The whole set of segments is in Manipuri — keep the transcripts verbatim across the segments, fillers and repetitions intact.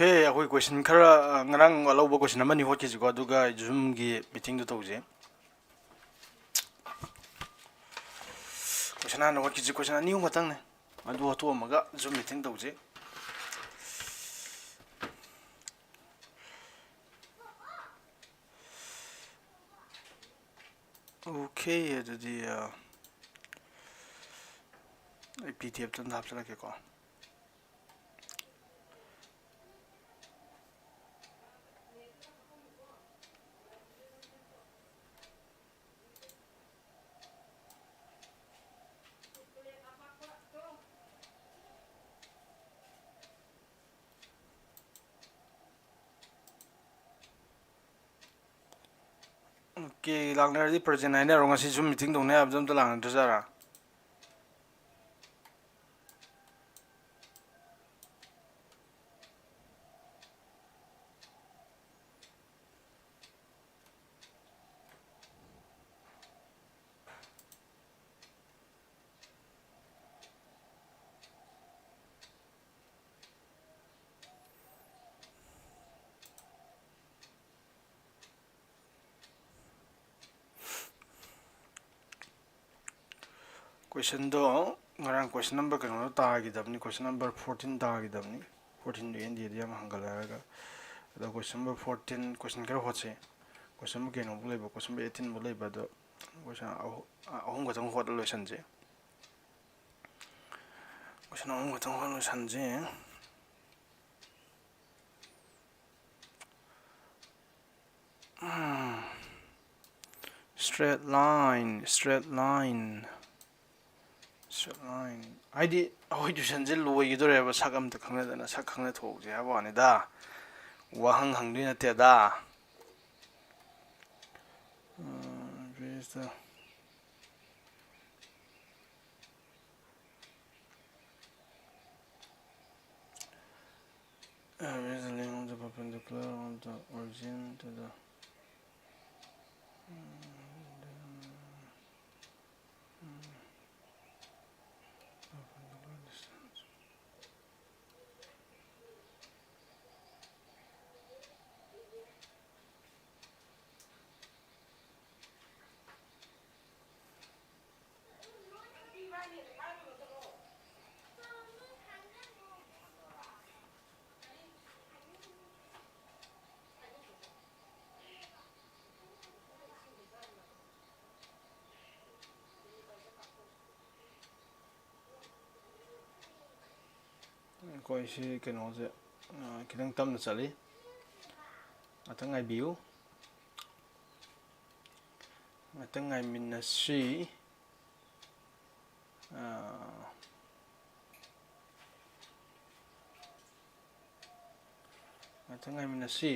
ꯑꯦ, ꯑꯩꯈꯣꯏ ꯀꯣꯏꯁꯟ ꯈꯔ, ꯑ, ꯉꯔꯥꯡ ꯂꯧꯕ ꯀꯣꯏꯁꯟ ꯑꯃꯅꯤ ꯍꯣꯠꯈꯤꯁꯤꯀꯣ, ꯑꯗꯨꯒ ꯖꯨꯝꯒꯤ ꯃꯤꯇꯤꯡꯗꯣ ꯇꯧꯁꯦ꯫ ꯀꯣꯏꯁꯟ ꯍꯥꯟꯅ ꯍꯣꯠꯈꯤꯁꯤ, ꯀꯣꯏꯁꯟ ꯑꯅꯤ ꯑꯍꯨꯝ ꯈꯛꯇꯪꯅꯦ, ꯑꯗꯨ ꯍꯣꯠꯇꯣꯛꯑꯝꯃꯒ ꯖꯨꯝ ꯃꯤꯇꯤꯡ ꯇꯧꯁꯦ꯫ ꯑꯣꯀꯦ, ꯑꯗꯨꯗꯤ, ꯑ, ꯑꯩ ꯄꯤ ꯗꯤ ꯑꯦꯐꯇ ꯑꯝꯇ ꯍꯥꯞꯆꯤꯜꯂꯛꯀꯦꯀꯣ꯫ Okay, ꯂꯥꯛꯅꯔꯗꯤ present ꯍꯥꯏꯅꯔꯣ꯫ ꯉꯁꯤ ꯖꯨꯝ ꯃꯤꯇꯤꯡ ꯇꯧꯅꯤ ꯍꯥꯏꯕꯗꯣ ꯑꯝꯇ ꯂꯥꯛꯅꯗ꯭ꯔꯖꯥꯠꯔꯥ? ꯀꯣꯏꯁꯟꯗꯣ ꯉꯔꯥꯡ ꯀꯣꯏꯁꯟ ꯅꯝꯕꯔ ꯀꯩꯅꯣꯗꯣ ꯇꯥꯈꯤꯗꯕꯅꯤ, ꯀꯣꯏꯁꯟ ꯅꯝꯕꯔ ꯐꯣꯔꯇꯤꯟ ꯇꯥꯈꯤꯗꯕꯅꯤ꯫ ꯐꯣꯔꯇꯤꯟꯗꯣ ꯑꯦꯟ ꯗꯤ ꯑꯦꯗ ꯌꯥꯝ ꯍꯪꯒꯠꯂꯦ ꯍꯥꯏꯔꯒ꯫ ꯑꯗꯣ ꯀꯣꯏꯁꯟ ꯅꯝꯕꯔ ꯐꯣꯔꯇꯤꯟ, ꯀꯣꯏꯁꯟ ꯈꯔ ꯍꯣꯠꯁꯤ꯫ ꯀꯣꯏꯁꯟ ꯅꯝꯕꯔ ꯀꯩꯅꯣꯐꯥꯎ ꯂꯩꯕ, ꯀꯣꯏꯁꯟ ꯅꯝꯕꯔ ꯑꯩꯠꯇꯤꯟꯐꯥꯎ ꯂꯩꯕ, ꯑꯗꯣ ꯀꯣꯏꯁꯟ ꯑꯍꯨ-, ꯑꯍꯨꯝ ꯈꯛꯇꯪ ꯍꯣꯠꯂ ꯂꯣꯏꯁꯟꯁꯦ꯫ ꯀꯣꯏꯁꯟ ꯑꯍꯨꯝ ꯈꯛꯇꯪ ꯍꯣꯠꯂ ꯂꯣꯏꯁꯟꯁꯦ꯫ Straight line, straight line, straight line꯫ ꯍꯥꯏꯗꯤ ꯑꯩꯈꯣꯏ ꯇ꯭ꯌꯨꯁꯟꯁꯦ ꯂꯣꯏꯒꯗꯧꯔꯦꯕ, ꯁꯛ ꯑꯝꯇ ꯈꯪꯅꯗꯅ꯫ ꯁꯛ ꯈꯪꯅ ꯊꯣꯛꯎꯁꯦ ꯍꯥꯏꯕ ꯋꯥꯅꯤꯗ, ꯋꯥꯍꯪ ꯍꯪꯗꯣꯏ ꯅꯠꯇꯦꯗ꯫ ꯎꯝ, ꯄꯦꯖꯇ There is a link on the perpendicular on the origin to the, mm, perpendicular distance. ꯑꯩꯈꯣꯏꯁꯤ ꯀꯩꯅꯣꯁꯦ, ꯑ, ꯈꯤꯇꯪ ꯇꯞꯅ ꯆꯠꯂꯤ꯫ ꯉꯥꯛꯇꯪ ꯉꯥꯏꯕꯤꯌꯨ꯫ ꯉꯥꯛꯇꯪ ꯉꯥꯏꯃꯤꯟꯅꯁꯤ꯫ ꯑ, ꯉꯥꯛꯇꯪ ꯉꯥꯏꯃꯤꯟꯅꯁꯤ꯫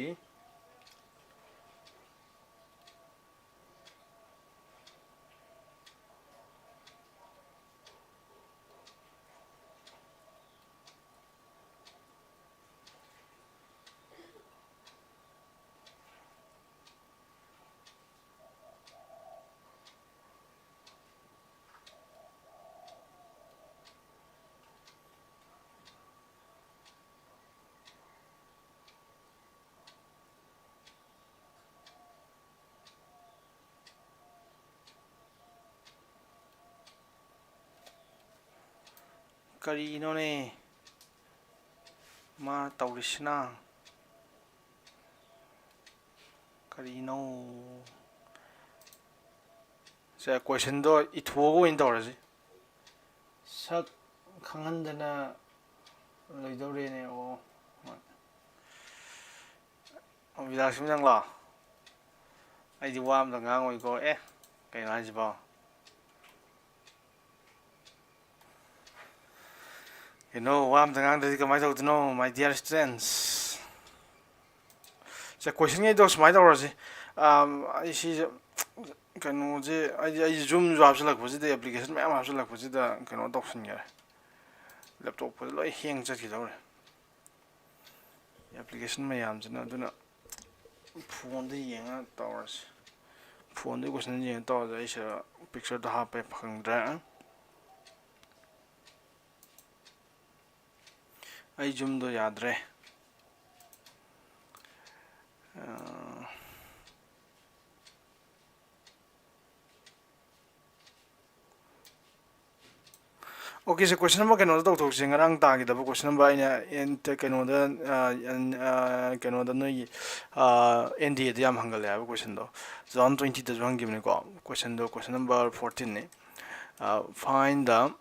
ꯀꯔꯤꯅꯣꯅꯦ ꯃꯥ ꯇꯧꯔꯤꯁꯤꯅ? ꯀꯔꯤꯅꯣ? ꯁꯦ, questionꯗꯣ ꯏꯊꯣꯛꯑꯒ ꯑꯣꯏꯅ ꯇꯧꯔꯁꯤ꯫ ꯁꯛ ꯈꯪꯍꯟꯗꯅ ꯂꯣꯏꯗꯧꯔꯦꯅꯦ꯫ ꯑꯣ, ꯍꯣꯏ꯫ ꯑꯣ, ꯕꯤꯗꯥꯁꯤꯕꯨ ꯅꯪꯂꯣ? ꯑꯩꯗꯤ ꯋꯥ ꯑꯝꯇ ꯉꯥꯡꯉꯣꯏꯀꯣ꯫ ꯑꯦ, ꯀꯩꯅꯣ ꯍꯥꯏꯁꯤꯕꯣ? ꯀꯩꯅꯣ, ꯋꯥ ꯑꯝꯇ ꯉꯥꯡꯗ꯭ꯔꯗꯤ ꯀꯃꯥꯏꯅ ꯇꯧꯗꯣꯏꯅꯣ, my dear students? ꯁꯦ, questionꯉꯩꯗꯣ ꯁꯨꯃꯥꯏꯅ ꯇꯧꯔꯁꯤ꯫ ꯑꯝ, ꯑꯩ ꯁꯤꯁꯦ, ꯀꯩꯅꯣꯁꯦ, ꯑꯩꯗꯤ, ꯑꯩꯁꯦ Zoomꯁꯨ ꯍꯥꯞꯆꯤꯜꯂꯛꯄꯁꯤꯗ, application ꯃꯌꯥꯝ ꯍꯥꯞꯆꯤꯜꯂꯛꯄꯁꯤꯗ ꯀꯩꯅꯣ ꯇꯧꯁꯤꯟꯈꯔꯦ꯫ Laptopꯀꯁꯦ ꯂꯣꯏ hang ꯆꯠꯈꯤꯗꯧꯔꯦ꯫ Application ꯃꯌꯥꯝꯁꯤꯅ꯫ ꯑꯗꯨꯅ phoneꯗ ꯌꯦꯡꯉ ꯇꯧꯔꯁꯤ꯫ Phoneꯗ question ꯌꯦꯡꯉ ꯇꯧꯔꯁꯤ꯫ ꯑꯩ ꯁꯤꯗ pictureꯗꯣ ꯍꯥꯞꯄ ꯐꯪꯗ꯭ꯔꯦ꯫ ꯑꯩ Zoomꯗꯣ ꯌꯥꯗ꯭ꯔꯦ꯫ ꯑ, OK, ꯁꯦ, question number ꯀꯩꯅꯣꯗ ꯇꯧꯊꯣꯛꯁꯤ꯫ ꯉꯔꯥꯡ ꯇꯥꯈꯤꯗꯕ question number ꯑꯩꯅ ꯑꯦꯟ-, ꯀꯩꯅꯣꯗ, ꯑ, ꯑꯦꯟ-, ꯑ, ꯀꯩꯅꯣꯗ ꯅꯣꯏꯒꯤ, ꯑ, NDAꯗ ꯌꯥꯝ ꯍꯪꯒꯜꯂꯦ ꯍꯥꯏꯕ questionꯗꯣ, two thousand twentyꯗꯁꯨ ꯍꯪꯈꯤꯕꯅꯤꯀꯣ꯫ Questionꯗꯣ question number fourteenꯅꯤ꯫ ꯑ, find the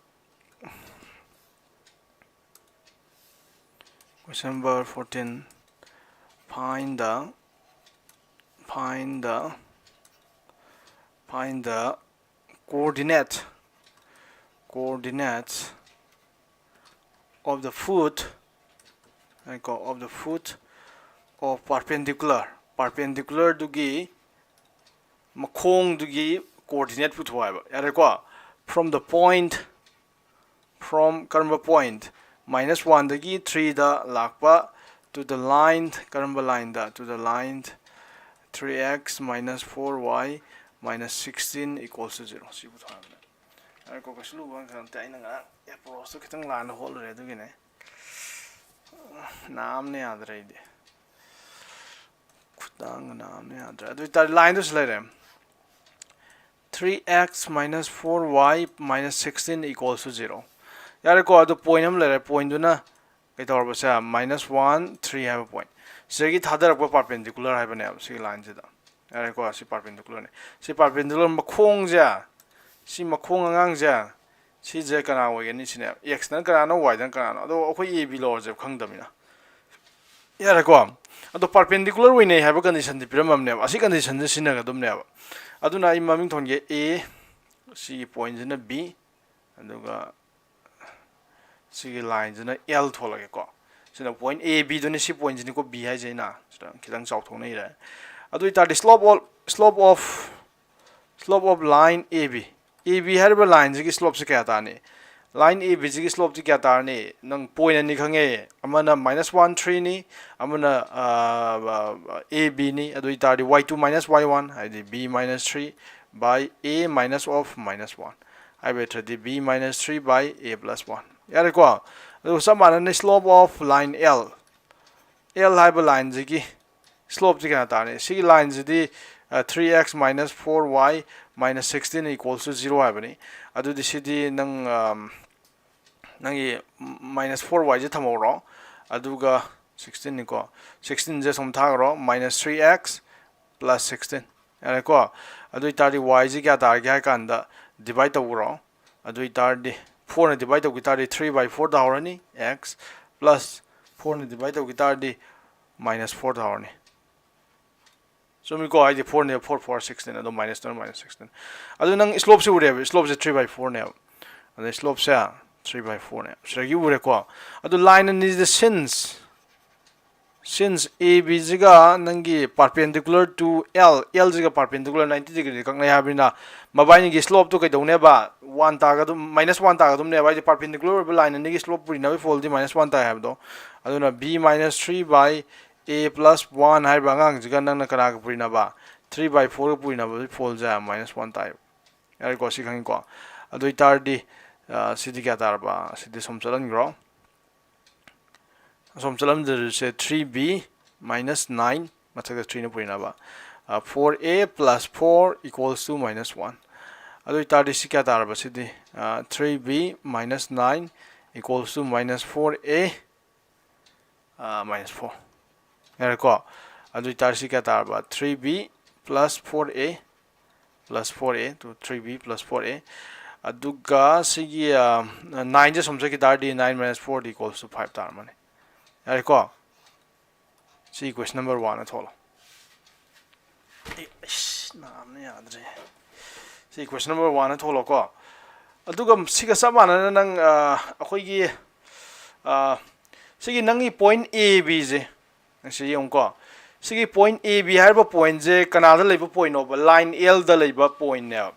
Question number fourteen. Find the find the find the coordinate coordinates of the foot ꯉꯥꯏꯈꯣ, of the foot of perpendicular, perpendicular ꯗꯨꯒꯤ ꯃꯈꯣꯡꯗꯨꯒꯤ coordinate ꯄꯨꯊꯣꯛꯑꯣ ꯍꯥꯏꯕ꯫ ꯌꯥꯔꯦꯀꯣ? From the point from ꯀꯔꯝꯕ point? Minus one ꯗꯒꯤ three ꯗ ꯂꯥꯛꯄ to the line, ꯀꯔꯝꯕ line the? To the line three x minus four y minus sixteen equals to zero꯫ ꯁꯤ ꯄꯨꯊꯣꯛꯑꯕꯅꯦ꯫ ꯑꯩ ꯀꯣ ꯀꯩꯁꯨ ꯂꯨꯕ ꯈꯔ ꯅꯠꯇꯦ꯫ ꯑꯩꯅ ꯉꯔꯥꯡ approach ꯇꯣ ꯈꯤꯇꯪ ꯂꯥꯟꯅ ꯍꯣꯠꯂꯨꯔꯦ, ꯑꯗꯨꯒꯤꯅꯦ꯫ ꯅꯥꯝꯅ ꯌꯥꯗ꯭ꯔꯦ ꯑꯩꯗꯤ꯫ ꯈꯨꯗꯥꯡꯒ ꯅꯥꯝꯅ ꯌꯥꯗ꯭ꯔꯦ꯫ ꯑꯗꯨ ꯑꯣꯏꯇꯥꯔꯗꯤ line ꯗꯨꯁꯨ ꯂꯩꯔꯦ꯫ Three x minus four y minus sixteen equals to zero꯫ ꯌꯥꯔꯦꯀꯣ? ꯑꯗꯨ point ꯑꯃ ꯂꯩꯔꯦ꯫ Point ꯗꯨꯅ ꯀꯩꯗꯧꯔꯕꯁꯦ? Minus one, three ꯍꯥꯏꯕ point꯫ ꯁꯤꯗꯒꯤ ꯊꯥꯗꯔꯛꯄ perpendicular ꯍꯥꯏꯕꯅꯦꯕ ꯁꯤꯒꯤ line ꯁꯤꯗ꯫ ꯌꯥꯔꯦꯀꯣ? ꯁꯤ perpendicular ꯅꯦ꯫ ꯁꯤ perpendicular ꯃꯈꯣꯡꯁꯦ, ꯁꯤ ꯃꯈꯣꯡ ꯑꯉꯥꯡꯁꯦ, ꯁꯤꯁꯦ ꯀꯅꯥ ꯑꯣꯏꯒꯅꯤ ꯁꯤꯅꯦꯕ꯫ X ꯅ ꯀꯅꯥꯅꯣ, Y ꯗꯅ ꯀꯅꯥꯅꯣ? ꯑꯗꯣ ꯑꯩꯈꯣꯏ A B ꯂꯧꯔꯁꯦꯕ ꯈꯪꯗꯕꯅꯤꯅ꯫ ꯌꯥꯔꯦꯀꯣ? ꯑꯗꯣ perpendicular ꯑꯣꯏꯅꯩ ꯍꯥꯏꯕ condition ꯗꯤ ꯄꯤꯔꯝꯃꯕꯅꯦꯕ꯫ ꯑꯁꯤ condition ꯁꯦ ꯁꯤꯖꯤꯟꯅꯒꯗꯕꯅꯦꯕ꯫ ꯑꯗꯨꯅ ꯑꯩ ꯃꯃꯤꯡ ꯊꯣꯟꯒꯦ A, ꯁꯤꯒꯤ point ꯁꯤꯅ B, ꯑꯗꯨꯒ ꯁꯤꯒꯤ line ꯁꯤꯅ L ꯊꯣꯜꯂꯒꯦꯀꯣ꯫ ꯁꯤꯅ point A B ꯗꯨꯅꯤ, ꯁꯤ point ꯁꯤꯅꯤꯀꯣ B ꯍꯥꯏꯁꯦ ꯑꯩꯅ꯫ ꯁꯤꯗ ꯈꯤꯇꯪ ꯆꯥꯎꯊꯣꯛꯅ ꯏꯔꯦ꯫ ꯑꯗꯨ ꯑꯣꯏꯇꯥꯔꯗꯤ slope of slope of slope of line A B, A B ꯍꯥꯏꯔꯤꯕ line ꯁꯤꯒꯤ slope ꯁꯤ ꯀꯌꯥ ꯇꯥꯔꯅꯤ? Line A B ꯁꯤꯒꯤ slope ꯁꯤ ꯀꯌꯥ ꯇꯥꯔꯅꯤ? ꯅꯪ point ꯑꯅꯤ ꯈꯪꯉꯦ, ꯑꯃꯅ minus one three ꯅꯤ, ꯑꯃꯅ ꯑ, ꯑ, A B ꯅꯤ꯫ ꯑꯗꯨ ꯑꯣꯏꯇꯥꯔꯗꯤ Y two minus Y one ꯍꯥꯏꯗꯤ B minus three by A minus of minus one ꯍꯥꯏꯕ ꯅꯠꯇ꯭ꯔꯗꯤ B minus three by A plus one꯫ ꯌꯥꯔꯦꯀꯣ? ꯑꯗꯨꯒ ꯆꯞ ꯃꯥꯟꯅꯅ slope of line L, L ꯍꯥꯏꯕ line ꯁꯤꯒꯤ slope ꯁꯤ ꯀꯌꯥ ꯇꯥꯔꯅꯤ? ꯁꯤꯒꯤ line ꯁꯤꯗꯤ, ꯑ, three x minus four y minus sixteen equals to zero ꯍꯥꯏꯕꯅꯤ꯫ ꯑꯗꯨꯗꯤ ꯁꯤꯗꯤ ꯅꯪ, ꯑꯝ, ꯅꯪꯒꯤ minus four y ꯁꯦ ꯊꯝꯍꯧꯔꯣ꯫ ꯑꯗꯨꯒ sixteen ꯅꯤꯀꯣ꯫ Sixteen ꯁꯦ ꯁꯨꯝ ꯊꯥꯈ꯭ꯔꯣ꯫ Minus three x plus sixteen꯫ ꯌꯥꯔꯦꯀꯣ? ꯑꯗꯨ ꯑꯣꯏꯇꯥꯔꯗꯤ y ꯁꯤ ꯀꯌꯥ ꯇꯥꯔꯒꯦ ꯍꯥꯏ ꯀꯥꯟꯗ divide ꯇꯧꯈ꯭ꯔꯣ꯫ ꯑꯗꯨ ꯑꯣꯏꯇꯥꯔꯗꯤ four ꯅ divide ꯇꯧꯈꯤ ꯇꯥꯔꯗꯤ three by four ꯇꯥꯍꯧꯔꯅꯤ꯫ X plus ꯐꯣꯔꯅ ꯗꯤꯚꯥꯏꯠ ꯇꯧꯈꯤ ꯇꯥꯔꯗꯤ ꯃꯥꯏꯅꯁ ꯐꯣꯔ ꯇꯥꯍꯧꯔꯅꯤ꯫ ꯆꯨꯝꯃꯤꯀꯣ? ꯍꯥꯏꯗꯤ ꯐꯣꯔꯅꯦ, ꯐꯣꯔ ꯐꯣꯔ ꯁꯤꯛꯁꯅꯦ, ꯑꯗꯣ ꯃꯥꯏꯅꯁ ꯇꯨꯅ ꯃꯥꯏꯅꯁ ꯁꯤꯛꯁꯅꯦ꯫ ꯑꯗꯨ ꯅꯪ ꯁ꯭ꯂꯣꯞꯁꯦ ꯎꯔꯦꯕ, ꯁ꯭ꯂꯣꯞꯁꯦ ꯊ꯭ꯔꯤ ꯕꯥꯏ ꯐꯣꯔꯅꯦꯕ꯫ ꯑꯗꯩ ꯁ꯭ꯂꯣꯞꯁꯦ ꯊ꯭ꯔꯤ ꯕꯥꯏ ꯐꯣꯔꯅꯦ, ꯁꯤꯗꯒꯤ ꯎꯔꯦꯀꯣ? ꯑꯗꯨ ꯂꯥꯏꯟ ꯑꯅꯤꯁꯤꯗ ꯁꯤꯟꯁ ꯁꯤꯟꯁ ꯑꯦ ꯕꯤꯁꯤꯒ ꯅꯪꯒꯤ perpendicular to L, L ꯁꯤꯒ perpendicular ninety degree ꯀꯛꯅꯩ ꯍꯥꯏꯕꯅꯤꯅ, ꯃꯕꯥꯏꯅꯤꯒꯤ ꯁ꯭ꯂꯣꯞꯇꯨ ꯀꯩꯗꯧꯅꯦꯕ? ꯋꯥꯟ ꯇꯥꯒꯗꯕ, ꯃꯥꯏꯅꯁ ꯋꯥꯟ ꯇꯥꯒꯗꯕꯅꯦꯕ꯫ ꯍꯥꯏꯗꯤ perpendicular ꯑꯣꯏꯕ ꯂꯥꯏꯟ ꯑꯅꯤꯒꯤ ꯁ꯭ꯂꯣꯞ ꯄꯨꯔꯤꯅꯕꯒꯤ ꯐꯣꯜꯗꯤ ꯃꯥꯏꯅꯁ ꯋꯥꯟ ꯇꯥꯏ ꯍꯥꯏꯕꯗꯣ꯫ ꯑꯗꯨꯅ B minus three by A plus one ꯍꯥꯏꯔꯤꯕ ꯑꯉꯥꯡꯁꯤꯒ ꯅꯪꯅ ꯀꯅꯥꯒ ꯄꯨꯔꯤꯅꯕ? Three by fourꯒ ꯄꯨꯔꯤꯅꯕꯒꯤ ꯐꯣꯜꯁꯦ ꯃꯥꯏꯅꯁ ꯋꯥꯟ ꯇꯥꯏꯌꯦꯕ꯫ ꯌꯥꯔꯦꯀꯣ? ꯁꯤ ꯈꯪꯉꯤꯀꯣ? ꯑꯗꯨ ꯑꯣꯏꯇꯥꯔꯗꯤ, ꯑ, ꯁꯤꯗꯤ ꯀꯌꯥ ꯇꯥꯔꯕ? ꯁꯤꯗꯤ ꯁꯨꯝ ꯆꯠꯍꯟꯈ꯭ꯔꯣ꯫ ꯑꯁꯣꯝ ꯆꯠꯂꯝꯗ꯭ꯔꯤꯁꯦ three B minus nine, ꯃꯊꯛꯇ ꯊ꯭ꯔꯤꯅ ꯄꯨꯔꯤꯅꯕ, four A plus four equals to minus one꯫ ꯑꯗꯨ ꯑꯣꯏꯇꯥꯔꯗꯤ ꯁꯤ ꯀꯌꯥ ꯇꯥꯔꯕ? ꯁꯤꯗꯤ three B minus nine equals to minus four A, minus four꯫ ꯌꯥꯔꯦꯀꯣ? ꯑꯗꯨ ꯑꯣꯏꯇꯥꯔꯗꯤ ꯁꯤ ꯀꯌꯥ ꯇꯥꯔꯕ? Three B plus four A plus four A, to three B plus four A꯫ ꯑꯗꯨꯒ ꯁꯤꯒꯤ, ꯑ, ꯅꯥꯏꯟꯁꯦ ꯁꯨꯝ ꯆꯠꯈꯤ ꯇꯥꯔꯗꯤ nine minus four equals to five ꯇꯥꯔꯝꯃꯅꯤ꯫ ꯌꯥꯔꯦꯀꯣ? ꯁꯤ question number one ꯊꯣꯛꯂꯣ꯫ ꯑꯦ, ꯑꯩꯁ, ꯅꯥꯝꯅ ꯌꯥꯗ꯭ꯔꯦ꯫ ꯁꯤ question number one ꯊꯣꯛꯂꯣꯀꯣ꯫ ꯑꯗꯨꯒ ꯁꯤꯒ ꯆꯞ ꯃꯥꯟꯅꯅ ꯅꯪ, ꯑ, ꯑꯩꯈꯣꯏꯒꯤ, ꯑ, ꯁꯤꯒꯤ ꯅꯪꯒꯤ point A Bꯁꯦ, ꯁꯤ ꯌꯦꯡꯉꯨꯀꯣ꯫ ꯁꯤꯒꯤ point A B ꯍꯥꯏꯔꯤꯕ pointꯁꯦ ꯀꯅꯥꯗ ꯂꯩꯕ pointꯅꯣꯕ? Line Lꯗ ꯂꯩꯕ pointꯅꯦꯕ꯫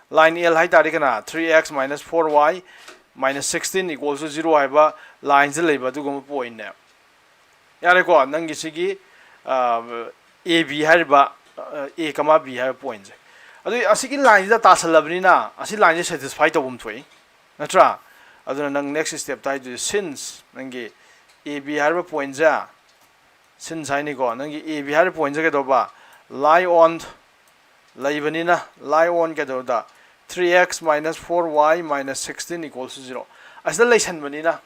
Line L ꯍꯥꯏ ꯇꯥꯔꯗꯤ ꯀꯅꯥ? Three X minus four Y minus sixteen equals to zero ꯍꯥꯏꯕ lineꯁꯦ ꯂꯩꯕ ꯑꯗꯨꯒꯨꯝꯕ pointꯅꯦꯕ꯫ ꯌꯥꯔꯦꯀꯣ? ꯅꯪꯒꯤ ꯁꯤꯒꯤ, ꯑ, A B ꯍꯥꯏꯔꯤꯕ, ꯑ, A comma B ꯍꯥꯏꯔꯤꯕ pointꯁꯦ꯫ ꯑꯗꯨ ꯑꯁꯤꯒꯤ lineꯁꯤꯗ ꯇꯥꯁꯜꯂꯕꯅꯤꯅ ꯑꯁꯤ lineꯁꯦ satisfy ꯇꯧꯐꯝ ꯊꯣꯛꯏ, ꯅꯠꯇ꯭ꯔꯥ? ꯑꯗꯨꯅ ꯅꯪ next stepꯇ ꯍꯥꯏꯗꯣꯏꯁꯦ, since ꯅꯪꯒꯤ A B ꯍꯥꯏꯔꯤꯕ pointꯁꯦ, since ꯍꯥꯏꯅꯤꯀꯣ, ꯅꯪꯒꯤ A B ꯍꯥꯏꯔꯤꯕ pointꯁꯦ ꯀꯩꯗꯧꯕ? Lie on ꯂꯩꯕꯅꯤꯅ, lie on ꯀꯩꯗꯧꯗ? Three X minus four Y minus sixteen equals to zero꯫ ꯑꯁꯤꯗ ꯂꯩꯁꯟꯕꯅꯤꯅ,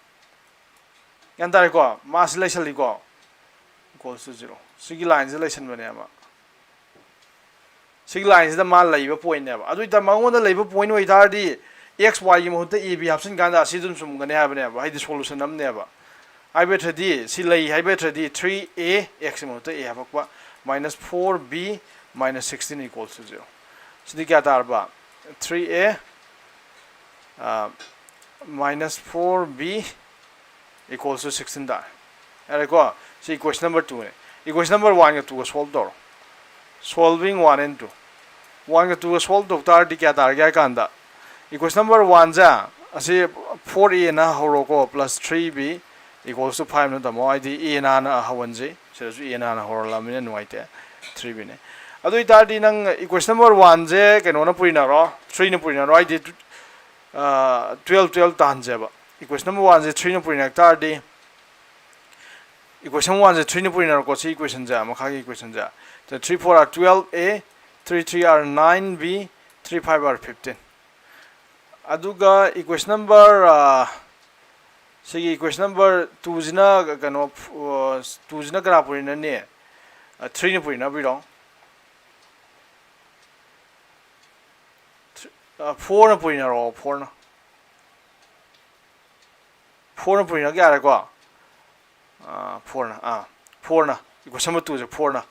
ꯒ꯭ꯌꯥꯟ ꯇꯥꯔꯦꯀꯣ? ꯃꯥꯁꯤ ꯂꯩꯁꯜꯂꯤꯀꯣ, equals to zero꯫ ꯁꯤꯒꯤ lineꯁꯤꯗ ꯂꯩꯁꯟꯕꯅꯦꯕ꯫ ꯁꯤꯒꯤ lineꯁꯤꯗ ꯃꯥ ꯂꯩꯕ pointꯅꯦꯕ꯫ ꯑꯗꯨ ꯑꯣꯏꯇꯥꯔꯗꯤ ꯃꯉꯣꯟꯗ ꯂꯩꯕ point ꯑꯣꯏꯇꯥꯔꯗꯤ X Yꯒꯤ ꯃꯍꯨꯠꯇ A B ꯍꯥꯞꯆꯤꯟ ꯀꯥꯟꯗ ꯑꯁꯤ ꯑꯗꯨꯝ ꯆꯨꯝꯒꯅꯤ ꯍꯥꯏꯕꯅꯦꯕ, ꯍꯥꯏꯗꯤ solution ꯑꯃꯅꯦꯕ꯫ ꯍꯥꯏꯕ ꯅꯠꯇ꯭ꯔꯗꯤ, ꯁꯤ ꯂꯩ ꯍꯥꯏꯕ ꯅꯠꯇ꯭ꯔꯗꯤ, three a, x ꯃꯍꯨꯠꯇ a ꯍꯥꯞꯄꯛꯄ, minus four b minus sixteen equals to zero. ꯁꯤꯗꯤ ꯀꯌꯥ ꯇꯥꯔꯕ? Three a minus four b equals to sixteen ꯇꯥꯔꯦ꯫ ꯌꯥꯔꯦꯀꯣ? ꯁꯤ equation number two ꯅꯦ꯫ Equation number one ꯒ two ꯒ solve ꯇꯧꯔꯣ꯫ Solving one and two꯫ One ꯒ two ꯒ solve ꯇꯧ ꯇꯥꯔꯗꯤ ꯀꯌꯥ ꯇꯥꯔꯒꯦ ꯍꯥꯏ ꯀꯥꯟꯗ, equation number one ꯁꯦ, ꯑꯁꯤ four a ꯅ ꯍꯧꯔꯣꯀꯣ, plus three b equals to five ꯅ ꯇꯝꯃꯣ꯫ ꯍꯥꯏꯗꯤ a ꯅ ꯍꯥꯟꯅ ꯍꯧꯍꯟꯁꯤ꯫ ꯁꯤꯗꯁꯨ a ꯅ ꯍꯥꯟꯅ ꯍꯧꯔꯛꯂꯕꯅꯤꯅ ꯅꯨꯡꯉꯥꯏꯇꯦ꯫ Three b ꯅꯦ꯫ ꯑꯗꯨ ꯑꯣꯏꯇꯥꯔꯗꯤ ꯅꯪ equation number one ꯁꯦ ꯀꯩꯅꯣꯅ ꯄꯨꯔꯤꯅꯔꯣ, three ꯅ ꯄꯨꯔꯤꯅꯔꯣ꯫ ꯍꯥꯏꯗꯤ, ꯑ, twelve, twelve ꯇꯥꯍꯟꯁꯦꯕ꯫ Equation number one ꯁꯦ three ꯅ ꯄꯨꯔꯤꯅꯔꯛ ꯇꯥꯔꯗꯤ, equation one ꯁꯦ three ꯅ ꯄꯨꯔꯤꯅꯔꯣꯀꯣ, ꯁꯤ equation ꯁꯦ, ꯃꯈꯥꯒꯤ equation say. So, three four are twelve a, three three are nine b, three five are fifteen꯫ ꯑꯗꯨꯒ equation number, ꯑ, ꯁꯤꯒꯤ equation number two ꯁꯤꯅ ꯀꯩꯅꯣ, ꯑ, two ꯁꯤꯅ ꯀꯅꯥ ꯄꯨꯔꯤꯅꯅꯤ? ꯑ, three ꯅ ꯄꯨꯔꯤꯅꯕꯤꯔꯣ? ꯑ, four ꯅ ꯄꯨꯔꯤꯅꯔꯣ, four ꯅ꯫ Four ꯅ ꯄꯨꯔꯤꯅ ꯀꯌꯥꯔꯦꯀꯣ? ꯑ, four ꯅ, ꯑꯥ, four ꯅ꯫ Equation number two ꯁꯦ four ꯅ꯫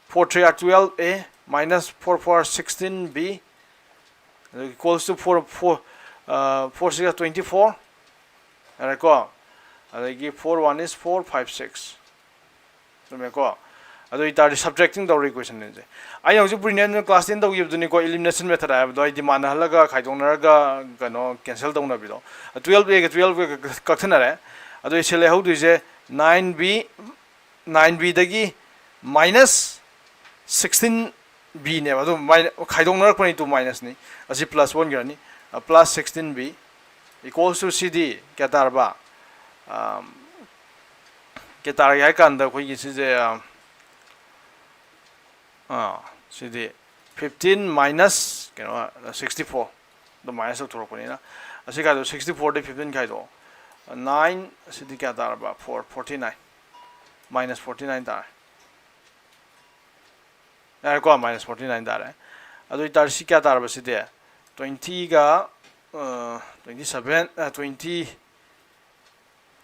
Four three are twelve a, minus four four are sixteen b, ꯑꯗꯨꯒ equals to four, four, ꯑ, four six are twenty-four꯫ ꯌꯥꯔꯦꯀꯣ? ꯑꯗꯒꯤ four one is four, five six꯫ ꯆꯨꯝꯃꯦꯀꯣ? ꯑꯗꯨ ꯑꯣꯏꯇꯥꯔꯗꯤ subtracting ꯇꯧꯔ equation ꯁꯦ꯫ ꯑꯩꯅ ꯍꯧꯖꯤꯛ ꯄꯨꯔꯤꯅꯦ class ten ꯇꯧꯈꯤꯕꯗꯨꯅꯤꯀꯣ, elimination method ꯍꯥꯏꯕꯗꯣ, ꯍꯥꯏꯗꯤ ꯃꯥꯟꯅꯍꯜꯂꯒ ꯈꯥꯏꯗꯣꯛꯅꯔꯒ ꯀꯩꯅꯣ cancel ꯇꯧꯅꯕꯤꯗꯣ꯫ Twelve a ꯒ twelve a ꯒ ꯀꯛꯊꯅꯔꯦ꯫ ꯑꯗꯨ ꯁꯤ ꯂꯩꯍꯧꯗꯣꯏꯁꯦ nine b, nine b ꯗꯒꯤ minus sixteen b ꯅꯦꯕ꯫ ꯑꯗꯨ ꯃꯥꯏꯅ-, ꯈꯥꯏꯗꯣꯛꯅꯔꯛꯄꯅꯤ, two minus ꯅꯤ꯫ ꯑꯁꯤ plus ꯑꯣꯟꯈ꯭ꯔꯅꯤ꯫ ꯑ, plus sixteen b equals to ꯁꯤꯗꯤ ꯀꯌꯥ ꯇꯥꯔꯕ? ꯑꯝ, ꯀꯌꯥ ꯇꯥꯔꯒꯦ ꯍꯥꯏ ꯀꯥꯟꯗ ꯑꯩꯈꯣꯏꯒꯤ ꯁꯤꯁꯦ, ꯑꯝ, ꯑꯥ, ꯁꯤꯗꯤ fifteen minus ꯀꯩꯅꯣ, sixty four꯫ ꯑꯗꯨ minus ꯇꯧꯊꯣꯔꯛꯄꯅꯤꯅ꯫ ꯑꯁꯤ ꯀꯥꯏꯗꯣ sixty four ꯗꯒꯤ fifteen ꯈꯥꯏꯗꯣꯛꯑꯣ꯫ Nine, ꯑꯁꯤꯗꯤ ꯀꯌꯥ ꯇꯥꯔꯕ? Four, forty nine꯫ Minus forty nine ꯇꯥꯔꯦ꯫ ꯌꯥꯔꯦꯀꯣ, minus forty nine ꯇꯥꯔꯦ꯫ ꯑꯗꯨ ꯑꯣꯏꯇꯥꯔꯗꯤ ꯁꯤ ꯀꯌꯥ ꯇꯥꯔꯕ ꯁꯤꯗꯤ? Twenty ꯒ, ꯑ, twenty seven, ꯑ, twenty,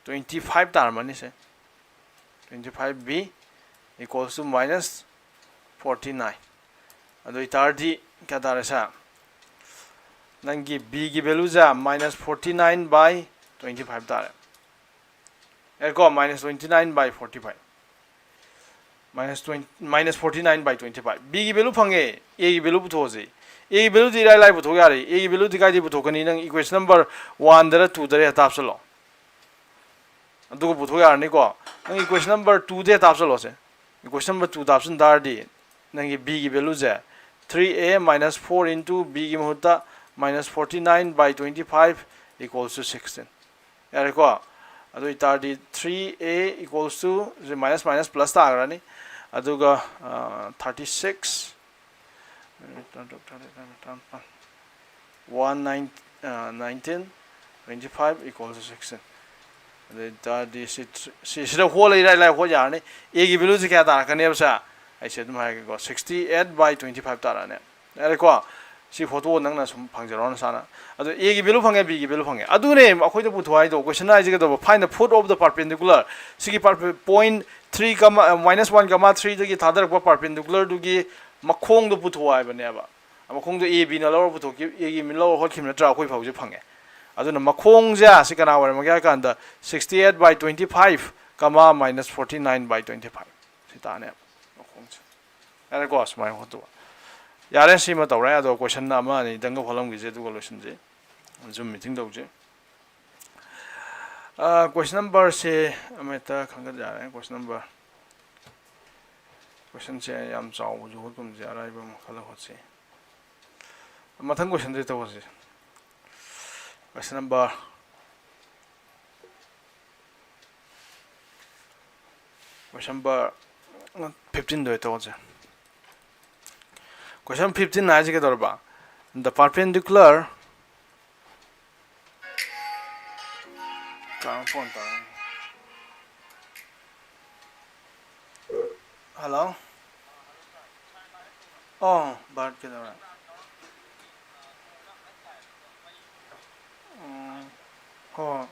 twenty five ꯇꯥꯔꯝꯃꯅꯤ say. Twenty five b equals to minus forty nine. ꯑꯗꯨ ꯑꯣꯏꯇꯥꯔꯗꯤ ꯀꯌꯥ ꯇꯥꯔꯦ ꯁꯦ? ꯅꯪꯒꯤ b ꯒꯤ value say minus forty nine by twenty five ꯇꯥꯔꯦ꯫ ꯑꯦ ꯀꯣ, minus twenty nine by forty five. Minus twenty, minus forty nine by twenty five. B ꯒꯤ value ꯐꯪꯉꯦ, A ꯒꯤ value ꯄꯨꯊꯣꯛꯑꯁꯤ꯫ A ꯒꯤ value ꯗꯤ ꯏꯔꯥꯏ ꯂꯥꯏ ꯄꯨꯊꯣꯛ ꯌꯥꯔꯦ꯫ A ꯒꯤ value ꯗꯤ ꯀꯥꯏꯗꯒꯤ ꯄꯨꯊꯣꯛꯀꯅꯤ? ꯅꯪ equation number one ꯗꯔ two ꯗꯔ ꯍꯦꯛꯇ ꯍꯥꯞꯆꯜꯂꯣ꯫ ꯑꯗꯨꯒ ꯄꯨꯊꯣꯛ ꯌꯥꯔꯅꯤꯀꯣ꯫ ꯅꯪ equation number two ꯗ ꯍꯦꯛꯇ ꯍꯥꯞꯆꯜꯂꯣꯁꯦ꯫ Equation number two ꯗ ꯍꯥꯞꯆꯤꯟ ꯇꯥꯔꯗꯤ ꯅꯪꯒꯤ b ꯒꯤ value say three a minus four into b ꯒꯤ ꯃꯍꯨꯠꯇ minus forty nine by twenty five equals to sixteen꯫ ꯌꯥꯔꯦꯀꯣ? ꯑꯗꯨ ꯑꯣꯏꯇꯥꯔꯗꯤ three a equals to, ꯁꯤ minus minus plus ꯇꯥꯈ꯭ꯔꯅꯤ꯫ ꯑꯗꯨꯒ thirty six, one nine, nineteen, twenty five equals to sixteen꯫ ꯑꯗꯨ ꯑꯣꯏꯇꯥꯔꯗꯤ ꯁꯤ, ꯁꯤ, ꯁꯤꯗ ꯍꯣꯠꯂ ꯏꯔꯥꯏ ꯂꯥꯏ ꯍꯣꯠ ꯌꯥꯔꯅꯤ꯫ A ꯒꯤ value ꯁꯦ ꯀꯌꯥ ꯇꯥꯔꯛꯀꯅꯦꯕ ꯁꯦ? ꯑꯩꯁꯦ ꯑꯗꯨꯝ ꯍꯥꯏꯔꯒꯦꯀꯣ, sixty eight by twenty five ꯇꯥꯔꯛꯑꯅꯤ꯫ ꯌꯥꯔꯦꯀꯣ? ꯁꯤ photo ꯅꯪꯅ ꯁꯨꯝ ꯐꯪꯖꯔꯣ ꯅꯁꯥꯅ꯫ ꯑꯗꯣ A ꯒꯤ value ꯐꯪꯉꯦ, B ꯒꯤ value ꯐꯪꯉꯦ꯫ ꯑꯗꯨꯅꯦ ꯑꯩꯈꯣꯏꯗ ꯄꯨꯊꯣꯛ ꯍꯥꯏꯗꯣ, question ꯍꯥꯏꯁꯦ ꯀꯩꯗꯧꯕ? Find the foot of the perpendicular꯫ ꯁꯤꯒꯤ ꯄꯥꯔ-, point three comma, minus one comma three ꯗꯒꯤ ꯊꯥꯗꯔꯛꯄ perpendicular ꯗꯨꯒꯤ ꯃꯈꯣꯡꯗꯣ ꯄꯨꯊꯣꯛꯑꯣ ꯍꯥꯏꯕꯅꯦꯕ꯫ ꯃꯈꯣꯡꯗꯣ A B ꯅ ꯂꯧꯔ ꯄꯨꯊꯣꯛꯈꯤ, A ꯒꯤ ꯃꯤ ꯂꯧꯔ ꯍꯣꯠꯈꯤꯕ ꯅꯠꯇ꯭ꯔꯥ? ꯑꯩꯈꯣꯏ ꯐꯥꯎꯁꯦ ꯐꯪꯉꯦ꯫ ꯑꯗꯨꯅ ꯃꯈꯣꯡꯁꯦ ꯁꯤ ꯀꯅꯥ ꯑꯣꯏꯔꯝꯃꯒꯦ ꯍꯥꯏ ꯀꯥꯟꯗ sixty eight by twenty five comma minus forty nine by twenty five꯫ ꯁꯤ ꯇꯥꯅꯦꯕ ꯃꯈꯣꯡꯁꯦ꯫ ꯌꯥꯔꯦꯀꯣ? ꯁꯨꯃꯥꯏꯅ ꯍꯣꯠꯇꯣꯛꯑꯣ꯫ ꯌꯥꯔꯦ, ꯁꯤꯃ ꯇꯧꯔꯦ꯫ ꯑꯗꯣ question ꯑꯃ ꯑꯅꯤꯗꯪꯒ ꯍꯣꯠꯂꯝꯈꯤꯁꯦ, ꯑꯗꯨꯒ ꯂꯣꯏꯁꯤꯟꯁꯦ꯫ Zoom meeting ꯇꯧꯁꯦ꯫ ꯑ, question number ꯁꯦ ꯑꯃ ꯍꯦꯛꯇ ꯈꯟꯒꯠ ꯌꯥꯔꯦ꯫ Question number, question ꯁꯦ ꯌꯥꯝ ꯆꯥꯎꯕꯁꯨ ꯍꯣꯠꯀꯨꯝꯁꯦ, ꯑꯔꯥꯏꯕ ꯑꯃ ꯈꯜꯂ ꯍꯣꯠꯁꯤ꯫ ꯃꯊꯪ question ꯁꯦ ꯇꯧꯔꯁꯤ꯫ Question number, question number fifteen ꯗ ꯑꯣꯏ ꯇꯧꯔꯁꯦ꯫ Question fifteen ꯍꯥꯏꯁꯦ ꯀꯩꯗꯧꯔꯕ? The perpendicular, ꯀꯅꯥꯅꯣ phone ꯇꯧꯔꯛꯏ? Hello? ꯑꯣ, ꯕꯥꯔꯠ ꯀꯩꯗꯧꯔꯦ? ꯎꯝ, ꯍꯣꯏ, ꯍꯣꯏ꯫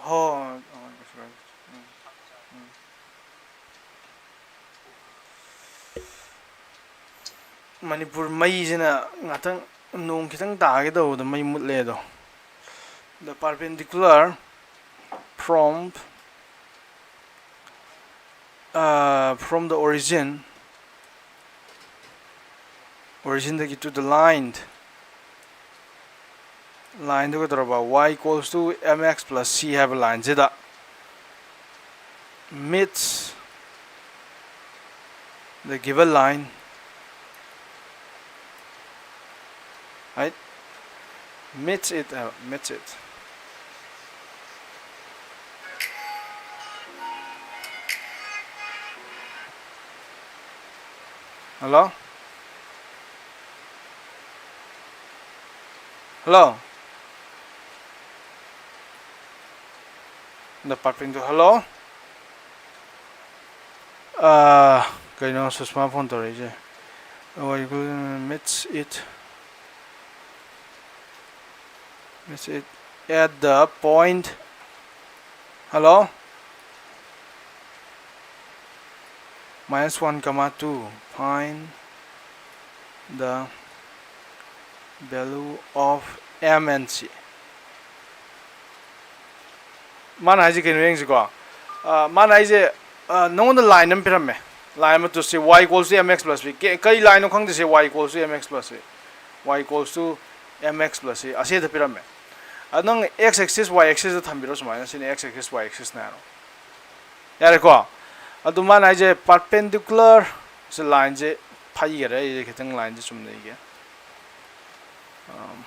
ꯍꯣꯏ, ꯍꯣꯏ, ꯍꯣꯏ, ꯀꯩꯁꯨ ꯀꯥꯏꯗꯦ꯫ ꯎꯝ, ꯎꯝ꯫ ꯃꯅꯤꯄꯨꯔ ꯃꯩꯁꯤꯅ ꯉꯥꯛꯇꯪ, ꯅꯣꯡ ꯈꯤꯇꯪ ꯇꯥꯒꯦ ꯇꯧꯕꯗ ꯃꯩ ꯃꯨꯠꯂꯦ ꯑꯗꯣ꯫ The perpendicular from, uh, from the origin, originꯗꯒꯤ to the line, lineꯗꯨ ꯀꯩꯗꯧꯔꯕ, y equals to mx plus c ꯍꯥꯏꯕ lineꯁꯤꯗ meets the given line, right? Meets it, uh, meets it. Hello? Hello? The perpendicular, hello? ꯑꯥ, ꯀꯩꯅꯣ ꯁꯨꯁꯃꯥ ꯐꯣꯟ ꯇꯧꯔꯛꯏꯁꯦ? Oh, you meets it, meets it at the point. Hello? Minus one comma two. Find the value of m and c. ꯃꯥꯅ ꯍꯥꯏꯁꯦ ꯀꯩꯅꯣ ꯌꯦꯡꯁꯤꯀꯣ꯫ ꯑ, ꯃꯥꯅ ꯍꯥꯏꯁꯦ, ꯑ, ꯅꯉꯣꯟꯗ line ꯑꯃ ꯄꯤꯔꯝꯃꯦ꯫ Line ꯑꯃ ꯇꯨ ꯁꯤ y equals to mx plus b꯫ ꯀꯦ-, ꯀꯩ lineꯅꯣ ꯈꯪꯗꯦ ꯁꯤ y equals to mx plus c꯫ Y equals to mx plus c ꯑꯁꯤꯗ ꯄꯤꯔꯝꯃꯦ꯫ ꯑꯗꯣ ꯅꯪ x axis, y axisꯇ ꯊꯝꯕꯤꯔꯣ ꯁꯨꯃꯥꯏꯅ꯫ ꯁꯤꯅ x axis, y axisꯅꯦ ꯍꯥꯏꯔꯣ꯫ ꯌꯥꯔꯦꯀꯣ? ꯑꯗꯨ ꯃꯥꯅ ꯍꯥꯏꯁꯦ perpendicular ꯁꯤ lineꯁꯦ ꯐꯩꯈꯔꯦ꯫ ꯑꯩꯁꯦ ꯈꯤꯇꯪ lineꯁꯦ ꯆꯨꯝꯅ ꯏꯒꯦ꯫ ꯑꯝ,